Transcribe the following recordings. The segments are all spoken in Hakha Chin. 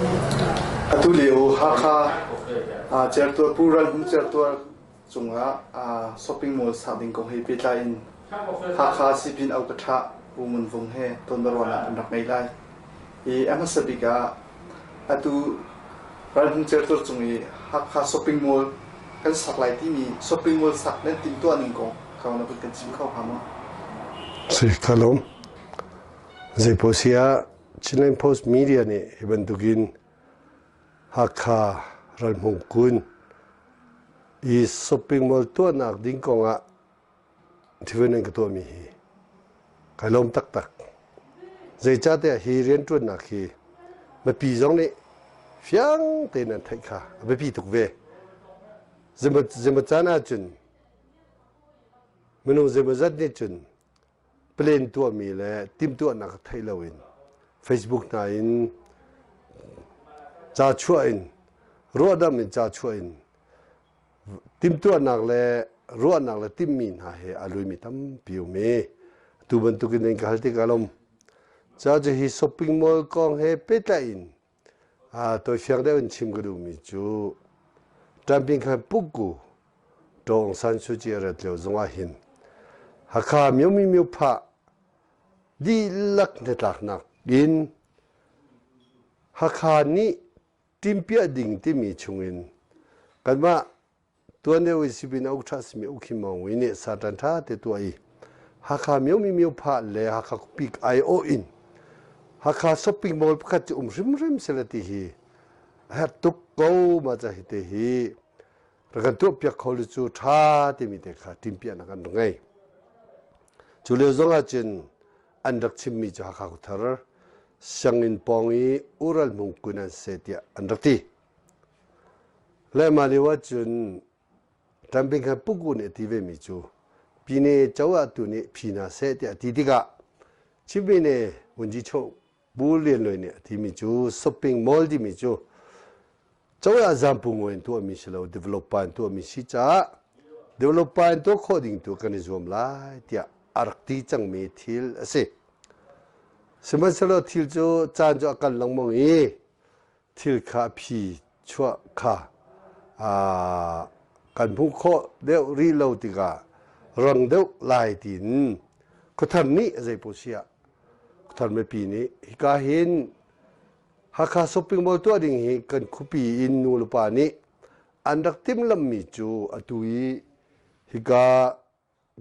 Atu lio Hakha certual Pu Ral Hmung certual cungah shopping mall sak ding kong he pehtlai in Hakha Sipin Aukaṭha Pu Ngun Vung he tonbiaruahnak kan rak ngei lai. I a hmasa bik ah atu Ral Hmung certual cung i Hakha shopping mall kan sak lai timi shopping mall sak nan timhtuah ning kong kha na vun kan chim kho hnga maw? Si, ka lawm. Zeipaoh si ah Chinland Post Media nih hi bantukin Hakha Ralhmung Kun i shopping mall tuahnak ding kongah thil nan ka tuahmi hi kai lawm taktak. Zeicahtiah hi rianṭuannak hi mipi zong nih fiang tein an theih kha a biapi tuk ve. Zeimaw caan ahcun minung zeimawzat nih cun plan tuahmi le timhtuahnak theih loin Facebook hna in ca chuah in ruahdamh in ca chuah in timhtuahnak le ruahnak le timhmi hna he a luimi tampi um i tu bantukin in ka hal tik alom ca cu hi shopping mall kong he pehtlaih in tawifiang deuh in chim ka duhmi cu Ṭamping khan Pukku Daw Aung San Suu Kyi a rat lio zongah hin Hakha myomi myophah dihlak hnatlaknak in Hakha nih ṭimpiah ding timi chungin kanmah Tuan deuh i sipin a uk ṭha simi U Khin Maung Win nih satan ṭha te tuah i Hakha myomi myophah le Hakha khuapi aiawh in Hakha shopping mall pakhat cu um hrimhrim seh ti hi a herh tuk ko ma ca hi te hi rak kan tuahpiak kho lu cu ṭha timi te kha timpiahnak an rak ngei. Cu lio zong ah cun an rak chimmi cu Hakha khuathar sianginn pawng i Ural Hmung kun an seh tiah an rak ti. Le mah lio ahcun Ṭamping khan Puku nih a ti vemi cu Pine coah tu nih phi hna seh tiah a ti tikah Chinpine Vunci Pu Lian Luai nih a timi cu shopping mall timi cu coah zampung in tuahmi si lo developer in tuahmi si caah developer in tuah khawh ding tu kan i zuam lai tiah a rak ti cangmi thil a si. Sihmanhsehlaw thil cu caan cu a kal lengmang i thil kha a phi chuah kha kan hmuh khawh deuh rih lo tikah rang deuh lai tiin khuathar nih zeipaoh si ah khuathar mipi nih hika hin Hakha shopping mall tuah ding hi kan khuapi in nu le pa nih an rak timhlamhmi cu atu i hika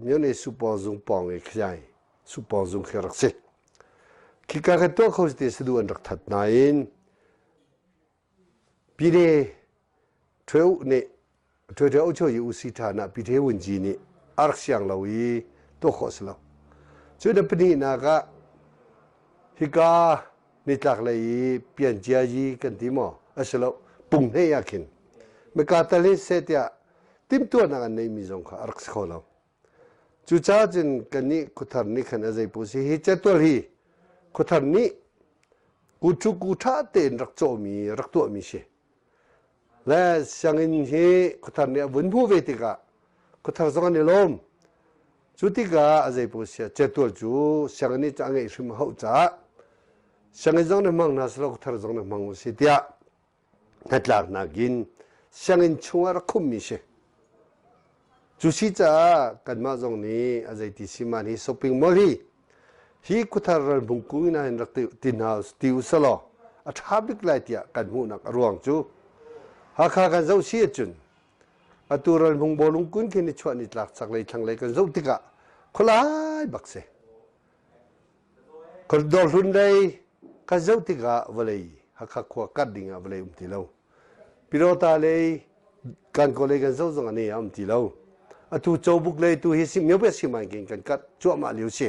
Myone supawng zung pawng i khiai supawng zung khi rak si. Khika kan tuah kho ti sadu an rak that nain Pine Thweu nih Thwe Thwe Ocho yi usi tha na Pi The Wun Ji nih a rak siang lo i tuah khawh si lo. Cu na pahnihnak ah hika nitlak lei i pian cia yi kan ti maw a si lo pung hnei ah khin mika tal hi seh tiah timhtuahnak an neimi zong kha a rak si kho lo. Cucaah cun kannih khuathar nih khan a zeipaoh si hi certual hi khuathar nih kuṭhu ku ṭha tein rak cawhmi rak tuahmi si. Le sianginn hi khuathar nih a vun hmuh ve tikah khuathar zong an i lawm. Cu tikah a zeipaoh si ah certual cu sianginn nih a ngeih hrim a hauh caah sianginn zong nih hmang hna selaw khuathar zong nih hmang u si tiah hnatlaknak in sianginn chungah rak khummi si. Cu si caah kanmah zong nih a zeiti si man hi shopping mall hi hi khuathar ralhmung kung in hin rak ti hna ti u selaw a ṭha bik lai tiah kan hmuhnak a ruang cu Hakha kan zoh si ahcun atu ralhmung bawlung kun khi ni chuah ni tlak chaklei thlanglei kan zoh tikah khualai bak si. Dawrhlun lei kan zoh tikah vawlei Hakha khua kat ding ah vawlei um ti lo. Pirota lei kan kaw lei kan zoh zong ah ne a um ti lo. Atu Cobuk lei tu hi Myopia Simaingking kan kat cuahmah lio si.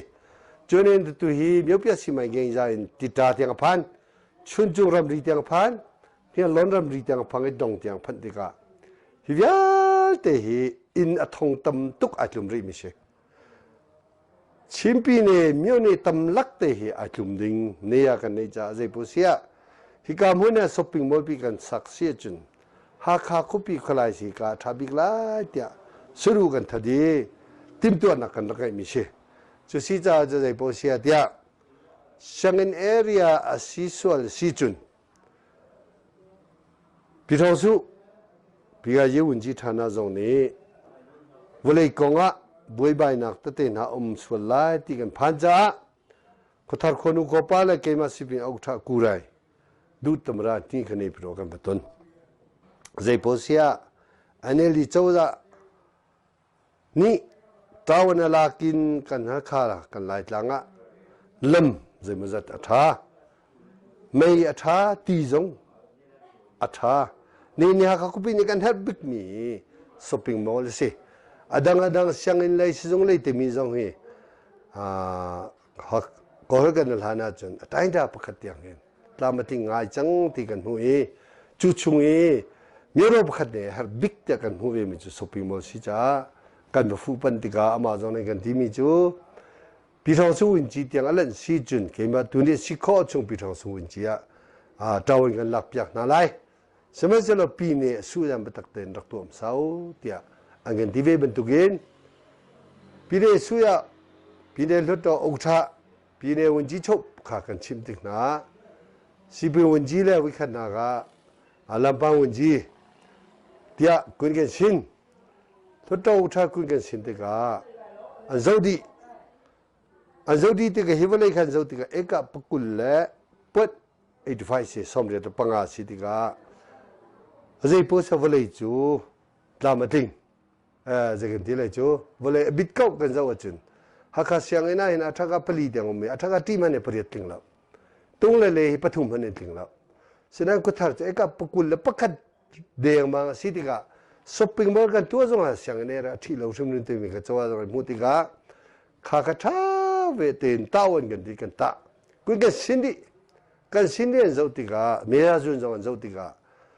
Cunin tu hi Myopia Simaingking za in Tita tiang a phan, Chuncung ramri tiang a phan, Hniarlawn ramri tiang a phang i dong tiang phanh tikah hi vialte hi inn a thong tam tuk ai tlum rih mi si. Chinpi ne myo tam lak te hi ai tlum ding ne ah kan neih caah zeipaoh siah hika hmun ah shopping mall pi kan sak si ahcun Hakha khuapi khualai si ka a ṭha bik lai tiah suru kan that i timhtuahnak kan rak ngeihmi si. Cu si caah cu zeipaoh siah tiah sianginn area a si sual si cun. Pyithawngsuh Pia Wunci Ṭhana zong nih vawlei kong ah buaibainak tete hna um sual lai ti kan phan caah Khuathar khuanu khuapa le keimah sipin okṭha kurai duh tamra hni kha nei piro kan va ton. Zeipaw siah NLD cozah nih ṭawan a lak in kan Halkha kan Laitlang ah lam zeimawzat a ṭha. Mei a ṭha, ti zong a ṭha. Ni ni Hakha khuapi nih kan herh bikmi shopping mall a si. A dang a dang sianginn lei sizung lei timi zong hi kawl kan hlan ahcun a tainta pakhat tiang hin tlam a tling ngai cang ti kan hmuh i cu chung i miro pakhat nih herh bik tiah kan hmuh ve mi cu shopping mall si caah kan va fuh pan tikah amah zong nih kan timi cu Pihrang sung inci tiang a lanh si cun keimah tu nih si khawh chung pihrang sung inci ah ṭo in kan lak piak hna lai. Sihmanhsehlaw pi nih sudan biatak tein rak tuam sau tiah an kan ti ve bantukin pine suya pine hluttaw ukṭha pine wunci chop kha kan chimh tik hna sipin wunci le wikhatnak ah lampang wunci tiah kun kan sin Hluttaw ṭha kun kan sin tikah an zoh dih. An zoh dih tikah hi vawlei kha an zoh tikah eka pakul le puat 85 si 85 si tikah zei paoh sa vawlei cu tlam a tling. Eh, zei kan ti lai cu vawlei a bit ko kan zoh ahcun Hakha sianginn ah hin a ṭhaka pali tiang um i a ṭhaka ṭi hmanh in pariat tling lo. Tung le le hi pathum hmanh in tling lo. Sinain khuathar cu eka pakul le pakhat dengmang a si tikah shopping mall kan tuah zongah sianginn era a ṭhi lo hrimhrim timi ka cawa zong hmuh tikah kha kha ṭha ve tein tah kan ti kan tah kun kan sin dih kan sin dih an zoh tikah mera zun zong an zoh tikah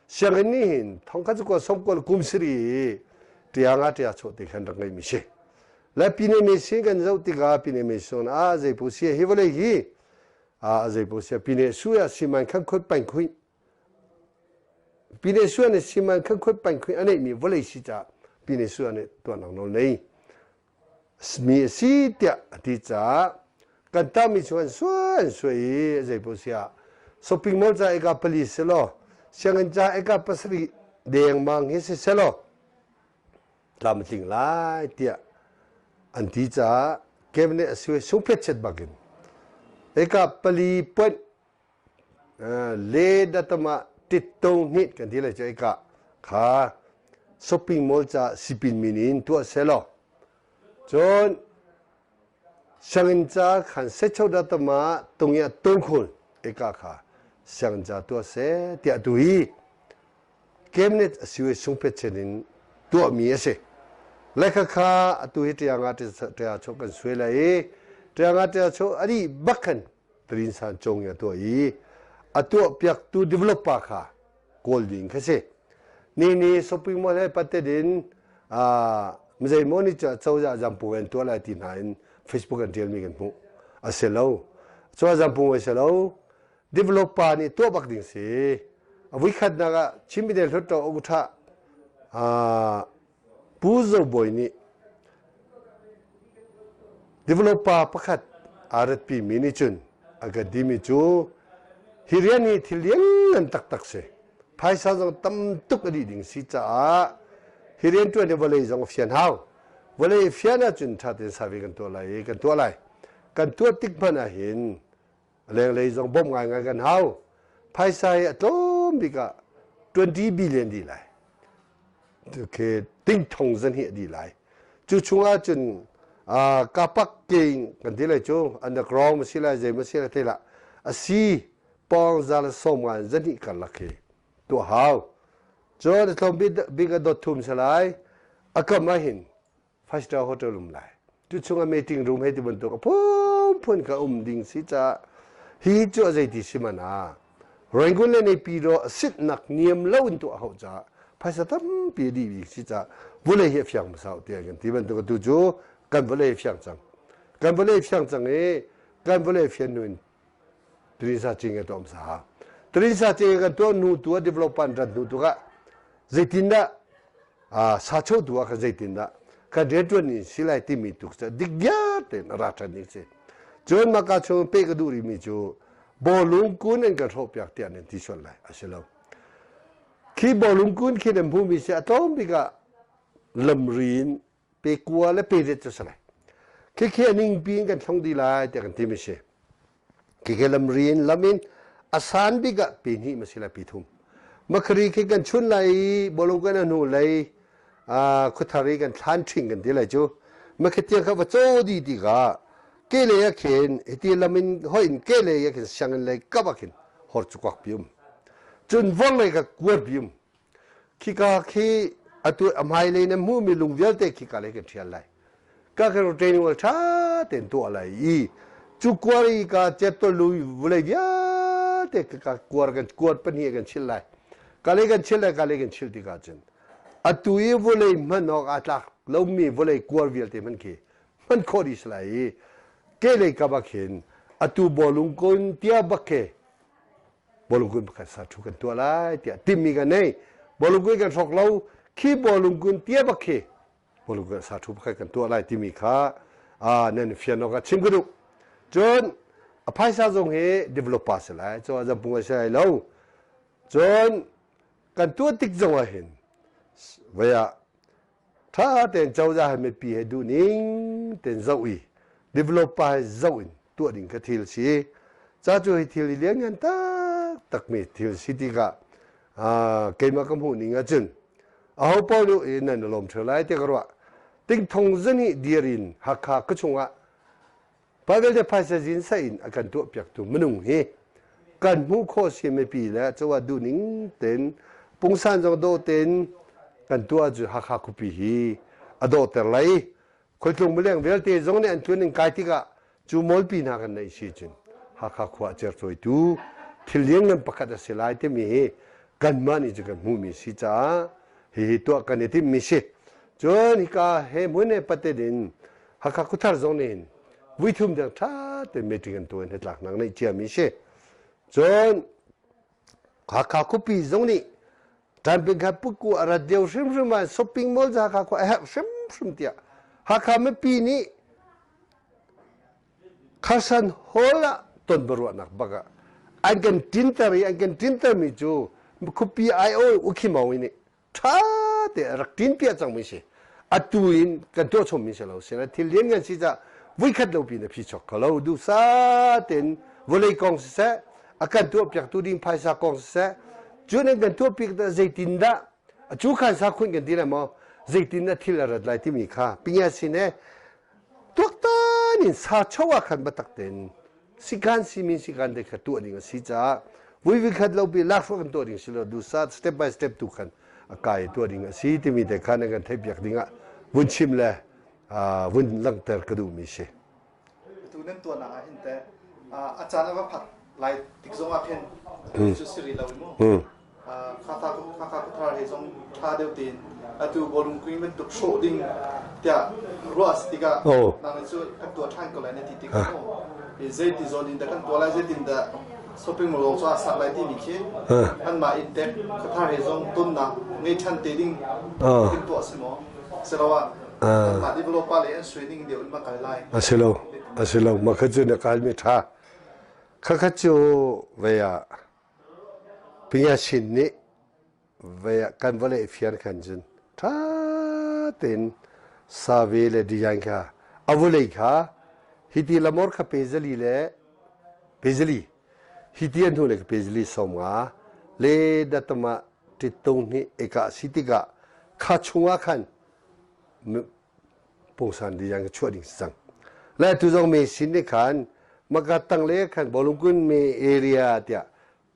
sianginn nih hin thongkhat cu sawmkual kum siri ṭia nga ṭia chuah ti khan rak ngeimi si le pine me sin kan zoh tikah pine me sin ah zeipu si hi vawlei hi a zeipu si pine su ya siman khan khut pain khuin Pine Sua nih siman khan khuat pain khui a neihmi vawlei si caah Pine Sua nih tuahnak nawl nei mi a si tiah a ti caah kan tami chung an suai an suai i zeipaoh siah shopping mall ca eka pali selaw sianginn ca eka pasarih dengmang hi si selaw tlam a tling lai tiah an ti caah cabinet a suai sungphet chet bakin eka pali point Le datama tit-to hnit kan ti lai cu eka kha shopping mall ca sipin min in tuah selaw cun sianginn ca khan secho datama tungia tungkhul eka kha sianginn ca tuah seh tiah tu hi cabinet a si sungphet chen in tuahmi a si. Le khakha atu hi ṭianga ṭia chok kan suai lai i ṭianga ṭia chok a dih bak khan Trinsan Cong i a tuah i a tuahpiaktu developer kha kawl ding kha si. Ni ni shopping mall he patet in mizeimaw nih cu cozah zampung an tuah lai ti hna in Facebook an ṭialmi kan hmuh. A si lo. Cozah zampung a si lo. Developer nih tuah bak ding si. A vuikhatnak ah Chin Mine Hluttaw Ukṭha Pu Zo Bawi nih developer pakhat aa ratpimi nih cun a kan timi cu hi rian hi thil lianngan taktak si. Phaisa zong tam tuk a dih ding si caah hi rianṭuan hi vawlei zong a fian hau. Vawlei fian ahcun ṭha tein survey kan tuah lai i kan tuah lai. Kan tuah tik hmanh ahhin A lenglei zong bawmh ngaingai kan hau. Phaisa hi a tlawm bik ah 20 billion dih lai. Okay, ting thong zan hi a dih lai. Cu chung ah cun kapak king kan ti lai cu underground ma si lai zei ma si lai te lah a si pawng za le som ngan zan hi karlak hi tuah hau. Cun a tlawm bik a dot thum si lai. A kam ah hin five star hotel um lai tu chungah meeting room hei ti bantuk a phunphun kha um ding si caah hi cu a zeiti si man ah Rangoon le Naypyidaw a sitnak niam lo in tuah hau caah phaisa tampi a dih bik si caah vawlei hi a fiang hmasa tiah kan ti bantuk atu cu kan vawlei a fiang cang kan vawlei a fiang cang i kan vawlei a fian hnu in Teresa Ching a tuah hmasa Teresa Ching kan tuah hnu tu a developer an rat hnu tukah zeitindah sacho tu ah khan zeitindah kan rianṭuan ning si lai timi tu cu dik tein a ra ṭhan ding si. Cun maka chung pe ka duh rihmi cu bawlung kun in kan hrawhpiak tiah nan ti sual lai a si lo. Khi bawlung kun khi nan hmuhmi si a tlawm bik ah lamri in pe kua le pe riat cu si lai. Khikhi a ningpi in kan thlong dih lai tiah kan timi si. Khikhi lamri in lam in a san bik ah pe hnih ma si lai pe thum. Makhari khi kan chun lai i bawlung kan a hnu lei khuathar i kan thlan ṭhing kan ti lai cu. Makhi tiang kha va caw dih tikah ke lei ah khin hiti lam in hoi in ke lei ah khin sianginn lei kap ah khin hor cu kuak pi um. Cun vor lei kha kuar pi um. Khika khi atu a hmailei na hmuhmi lung vialte khika lei kan ṭhial lai. Ka kan training wal ṭha tein tuah lai i cu kuar i ka certual lu vulei vialte ka kuar kan kuar pahnih kan chil lai. Ka lei kan chil lai ka lei kan chil tikah cun atu i vulei hman awk aa tlak lomi vulei kuar vialte hman khi hman khawh dih si lai i ke lei kap ah khin atu bawlung kun tia bak khi bawlung pakhat sa thu kan tuah lai tiah timmi kan nei. Bawlung kan hrawk lo khi bawlung kun tia bak khi bawlung sa thu pakhat kan tuah lai timi kha nan fian awk ah chim ka duh. Cun a phaisa zong hi developer si lai cu zampung a si lai lo. Cun kan tuah tik zong ah hin vei ah Ṭha tein cozah he mipi he duhning tein zoh i developer he zoh in tuah ding kha thil si. Ca cu hi thil hi lianngan taktakmi thil si tikah keimah ka hmuh ning ahcun aho paoh nih nan i lawm ṭheo lai ti ka ruah. Tingthong zahnih dir in Hakha khuachung ah Bible te phaisa zin sa in a kan tuahpiaktu minung hi kan hmuh khawh si mipi le cawah duhning tein pungsan zong dawh tein kan tuah cu Hakha khuapi hi a dawhter lai. Khualtlung mileng vialte zong nih an tlun in kai tikah cu mawlpi hna kan neih si cun Hakha khua a cercawitu thil lianngan pakhat a si lai timi hi kanmah nih cu kan hmuhmi si caah hihi tuah kan i timhmi si. Cun hika he hmun he patet in Hakha khuathar zong nih hin vuithum deng ṭha tein meeting an tuah in hnatlaknak neih ciami si. Cun Hakha khuapi zong nih Ṭanping kha puku a rat deuh hrimhrim ah shopping mall cu Hakha khua a herh hrimhrim tiah Hakha mipi nih Kharsan Hall ah ton biaruahnak bak ah an kan ṭinter i an kan ṭintermi cu khuapi aiawh Ukhimaung nih ṭha te rak ṭinpiah cangmi si. Atu in kan tuah chommi si lo. Sina thil lianngan si cah vuikhat lo pin a phi chok kho lo. Duhsa tein vawlei kong siseh, a kan tuahpiaktu ding phaisa kong siseh, cun an kan tuahpiak dah zeitindah cu khan sa khun kan ti lai maw zeitindah thil a rat lai timi kha pingia sin he tuaktan in sa cho ah khan biatak tein sikan simin sikan te kha tuah ding a si caah vui khat lo pi lakhruak kan tuah ding si lo dusa step by step tu khan a kai tuah ding a si timi te khan kan theih piak ding ah vun chim le vun langhter ka duhmi si. Tu nan tuahnak ah hin teh a caan a va phak lai tik zong ah khin cu si rih lo mu. Khakha khuthar he zong ṭha deuh tein atu bawlung kui bantuk hrawh ding tiah ruah a si tikah nang nih cu kan tuah ṭhan ko lai na ti tikah mu zeiti zawn in dah kan tuah lai zeitin dah shopping mall cu a sak lai timi khi anmah in tek khuathar he zong tonnak ngei ṭhan te ding in tuah si maw siloah anmah developer le an suai ning deuh in ma kal lai? A si lo, a si lo. Mah kha cu na kalmi ṭha. Khakha cu vei ah Pingasin nih vei ah kan vawlei fian khan cun ṭha tein survey le design kha a vawlei kha hiti lamor kha pe zali le pe zali hiti an hnu le pe zali 50 le datama ṭittung hnih eka si tikah kha chungah khan pungsan design ka chuah ding si cang. Le tu zong me sin nih khan maka tang le khan bawlungkun me area tiah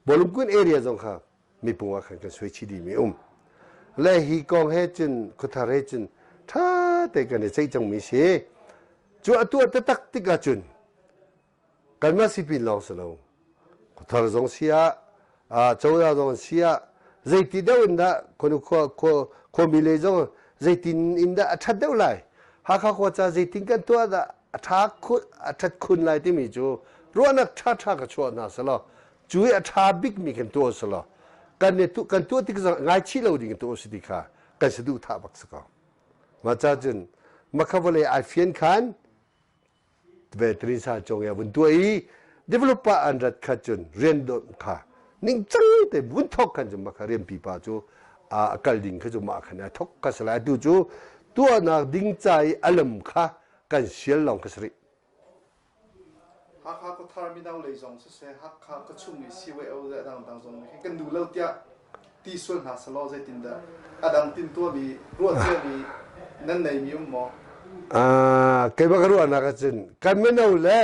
bawlungkun area zong kha mipung ah khan kan suai chih dih mi um. Le hi kong he cun khuathar he cun ṭha te kan i ceih cang mi si. Cu a tuah taktak tik ahcun Kanmah sipin lawng si lo. Khuathar zong si ah, cozah zong si ah, zeiti deuh in dah khua khuami lei zong zeitin in dah a ṭhat deuh lai? Hakha khua ca zeitin kan tuah dah a ṭha a ṭhat khun lai timi cu ruahnak ṭhaṭha ka chuah hna selaw cu i a ṭha bikmi kan tuah selaw kan kan tuah tik zong ngaichih lo ding tuah si ti kha kan saduhthah bak si ko. Mah ca cun makha vawlei ai fian khan Veterans cung i a vun tuah i developer an rat kha cun rian dawt kha Ningcang te vun thok khan cu mah kha rian pipa cu a kal ding kha cu mah khan a thok ka si lai. Tu cu tuahnak ding ca i a lam kha kan sial lawng ka si rih. Hakha khuathar mino lei zong siseh, Hakha khuachung i CYO le a dangdang zong nih kan duh lo tiah ti sual hna selaw zeitindah a dang timtuahmi ruahciami nan neimi um maw? Keimah ka ruahnak ahcun kan mino le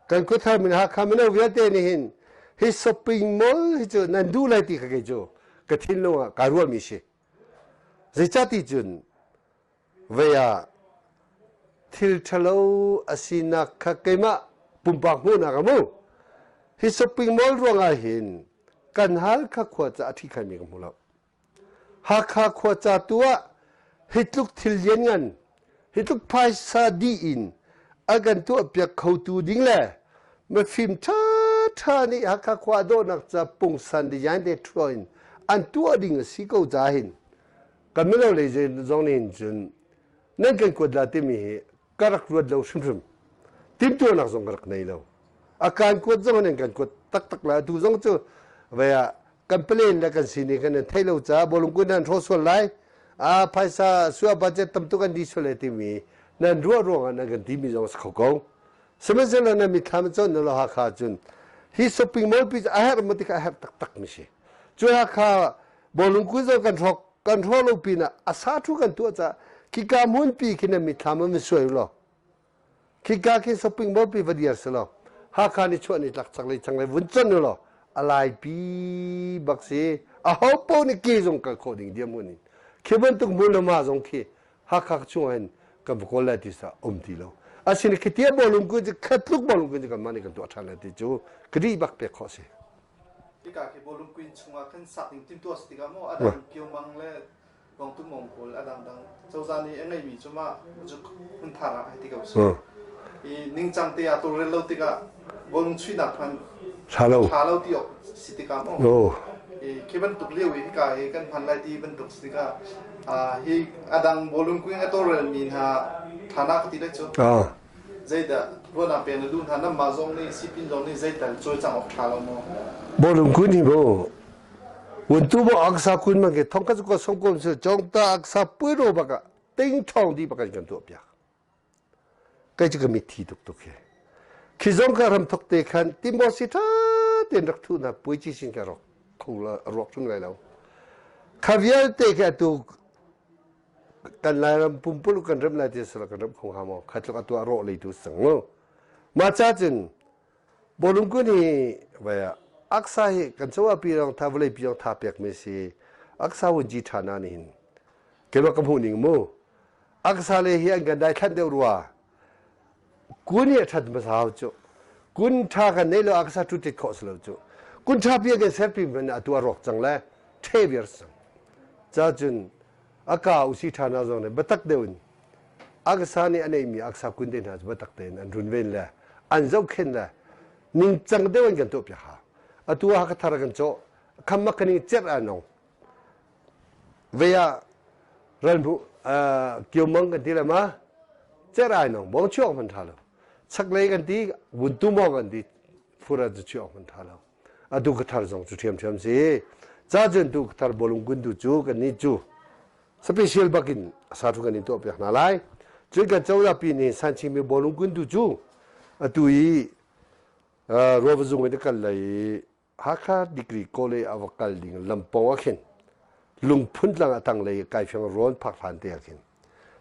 kan khuathar min Hakha mino vialte nih hin hi shopping mall hi cu nan duh lai ti kha kei cu ka thinlung ah kaa ruahmi si. Zeicahti cun Vei ah thil ṭhalo a sinak kha keimah pumpak hmuhnak a mu. Hi shopping mall ruangah hin kan Halkha khua ca a ṭhikhaimi ka hmu lo. Hakha khua ca tu ah hi tluk thil lianngan, hi tluk phaisa dih in a kan tuahpiak khotu ding le mifim ṭhaṭha nih Hakha khua dawhnak ca pungsan design te ṭhuah in an tuah ding a si ko ca hin Kan mino lei zong nih hin cun nan kan kuat la timi hi ka rak ruat lo hrimhrim. Timtuahnak zong ka rak nei lo. A kan kuat zong nan kan kuat taktak la. Atu zong cu vei ah kan palen le kan sining kan nan theih lo caah bawlung kun nan hrawh sual lai. A phaisa sua budget tam tuk an di sual lai timi nan ruah ruangah nan kan timi zong a si kho ko. Sihmanhsehlaw nan mitthlam cawn na lo Hakha cun hi shopping mall pi cu a herh maw ti kha a herh taktak mi si. Cu Hakha Bawlung kun zong kan hrawk kan hrawh lo pinah a sa thu kan tuah caah khika hmunpi khi na mitthlam an suai law khika khi shopping mall pi va dir si law Hakha ni chuah ni tlak chaklei changlei vun chon law a laipi bak si a ho po nih ke zong kal khawh ding diam hun in khi bantuk hmun le ma zong khi Hakha chung hin kan va kawl lai ti sa um ti lo asin khi tia bawlung kun cu khat tluk bawlung kun cu kan mah nih kan tuah ṭhan lai ti cu ka dih bak pek khawh si. Hika khi bawlung kuin chungah khan sak ding timtuah si tikah maw a dang Kyomang le Wangtumong pawl a dangdang cozah nih a ngeihmi cu mah cu hmunthar ah hei ti ko si. I ningcang te ah tawlrel lo tikah bawlung chuihnak hman ṭha lo ṭha lo ti awk si tikah maw i khi bantuk lio i hika hi kan hman lai ti bantuk si tikah hi a dang bawlung kuin a tawlrelmi hna ṭha na ka ti lai cu. Zeidah ruahnak pek na duh hna? Nanmah zong nih sipin zong nih zeital cawlcangh awk ṭha lo maw? Bawlung kun hi mu Wuntu mo aksa kun man ke thong ka ko song kom su chong ta aksa pui ro baka ting thong di bakan kan tuah piak kai chu ka mit thi tuk tuk he khi zong ka ram thok te khan timbo si tha ten rak thu na pui chi sin ka rok khu la ruak chung lai lo kha vialte ke tu Kan Lairam pumpuluk kan remh lai ti sila kan remh kho hnga maw? Kha tluk a tuah rawh leitu sang mu. Mah ca cun bawlung kun hi vai ah aksa hi kan cawah pi rong tha vawlei pi rong tha pek mi si aksa hun ji tha na ni hin keimah ka hmuh ning mu aksa le hi an kan dai thlan deuh rua kun hi a ṭhat hmasa hau cu kun ṭha kan nei lo aksa tu tit khawh si lo cu kun ṭha pi kan ser pi hmanh atu a rawk cang le ṭhe viar cang ca cun a ka usi ṭha na zong nih biatak deuh in aksa nih a neimi aksa kun te hna cu biatak tein an runven le an zohkhenh le ningcang deuh in kan tuah piak hau atu ah ka thar kan cawh kham mak kaning cerh ah nong Vei ah ralhmu kiomang kan ti le ma cer ai nong bong chuak hman tha lo chaklei kan ti vuntu mong kan ti fura cu chuak hman tha lo atu ka thar zong cu ṭhiam ṭhiam si ca cun tu ka thar bolung kun tu cu kan ni cu special bakin sa thu kan in tuah piak hna lai cun kan cozah pi nih sanching mi bolung kun tu cu atu i ruava zung in kal lei i Hakha degree college a va kal ding lampawng ah khin lungphun tlang a tanglei kaifiang rawn phak hlan te ah khin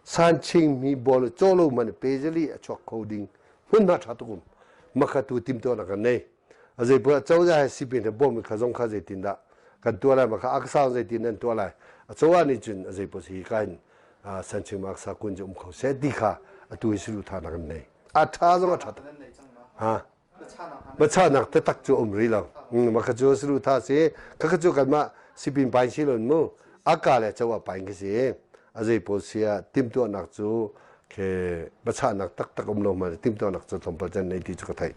Sanching mi bawl cawlo man pezali a chuak kho ding hmunhma ṭha tuk um makhatu timtuahnak kan nei a zeipoah cozah he sipin he bawm kha zong kha zeitindah kan tuah lai makha aksa zeitin nan tuah lai a cozah nih cun a zeipoah si hi ka hin Sanching aksa kun cu um kho seh ti kha atu hi sulu tha nak an nei a ṭha zong a ṭha ha Biachahnak taktak cu um rih lo. Mah kha cu salu tha si. Khakha cu kanmah sipin pain si lon mu. Aka le cho ah pain khi si. A zei pawl si ah timhtuahnak cu ke biachahnak taktak um lo ma timhtuahnak cu tlawmpal can nei ti cu ka theih.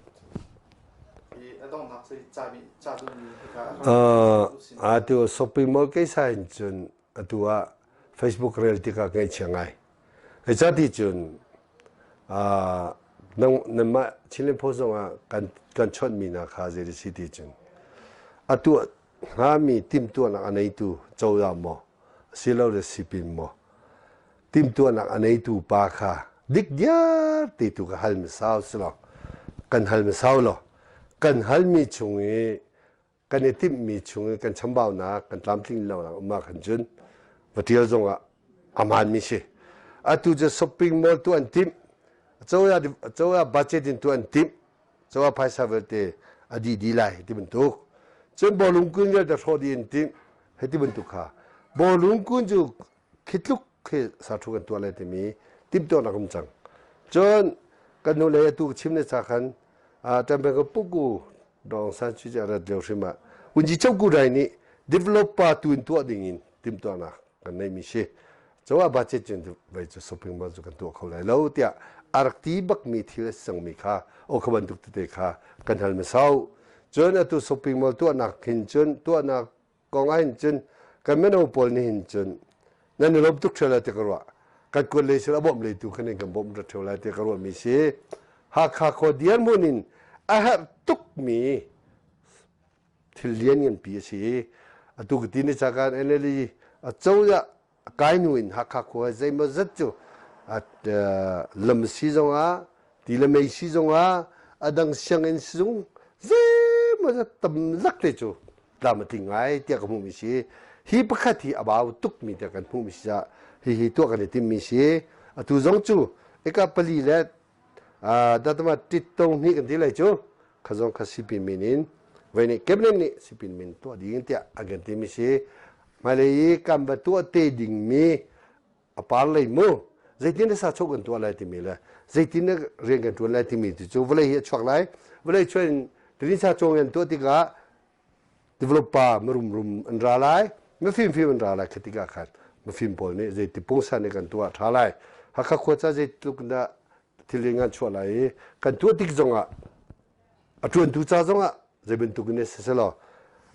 Atu shopping mall keisa in cun atu ah Facebook rel tikah ngaihchia ngai. Zeicahti cun nanmah Chinland Post zongah kan kan chawnhmi hna kha zei a si ti cun. A tuah hngami timhtuahnak a neitu cozah maw asilole sipin maw timhtuahnak a neitu pa kha dikdiar te tu ka hal hmasa usih law kan hal hmasa u law kan halmi chung i kan i timhmi chung i kan chambaunak kan tlamtling lonak um ah khan cun va ṭial zongah a hmaanmi si. Atu cu shopping mall tuah an timh, cozah cozah budget in tuah an timh, cozah phaisa vialte a dih dih lai ti bantuk. Cun bawlung kun vialte hrawh dih an timh, hei ti bantuk kha. Bawlung kun cu khi tluk khi sathu kan tuah lai timi timhtuahnak um cang. Cun kan hnu lei atu chim le ca khan ṭanpeng ka puku Dong San Suu Kyi a rat lio hrim ah Unji Choku Rai nih developer tu in tuah ding in timhtuahnak kan neimi si. Cawah budget cun vei cu shopping mall cu kan tuah kho lai lo tiah a rak ti bakmi thil a si cangmi kha aw kha bantuk tete kha kan hal hmasau. Cun atu shopping mall tuahnak hin cun tuahnak kong ah hin cun kan mino pawl nih hin cun nan i lawm tuk ṭheo lai ti ka ruah. Kan kuat lei sil a bawmh lei tu khan in kan bawmh ṭheo lai ti ka ruahmi si. Hakha khua dirhmun in a herh tukmi thil lian nganpi a si i atu ka ti ni cakan NLD acozah kai hnu in Hakha khua zeimaw zat cu lam si zongah ti le mei si zongah a dang sianginn sizung zeimaw zat tam lak te cu tlam a tling ngai tiah ka hmuhmi si. Hi pakhat hi a bau tukmi tiah kan hmuhmi si caah hihi tuah kan i timmi si. Atu zong cu eka pali le datama tit-tong hnih kan ti lai cu kha zong kha sipin min in voi nih cabinet nih sipin min tuah ding tiah an kan timi si. Hmailei i kan va tuah te dingmi a par lei mu zeitin sa chok kan tuah lai timi le zeitin rian kan tuan lai timi ti cu vawlei hi a chuak lai. Vawlei chuak in tinin sa cawng an tuah tikah developer mirumrum an ra lai mifimfim an ra lai khi tikah khan mifim pawl nih zeiti pungsan nih kan tuah ṭha lai Hakha khua ca zeitluk dah thil ngan chuah lai i kan tuah tik zongah a ṭuantu ca zongah zei bantuk in si selaw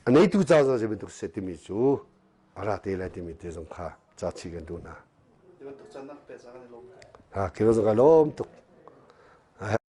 a neitu ca zong zei bantuk si timi cu a ra te lai timi te zong kha ca chi kan duh hna. Ha kilo zong ka lawm tuk.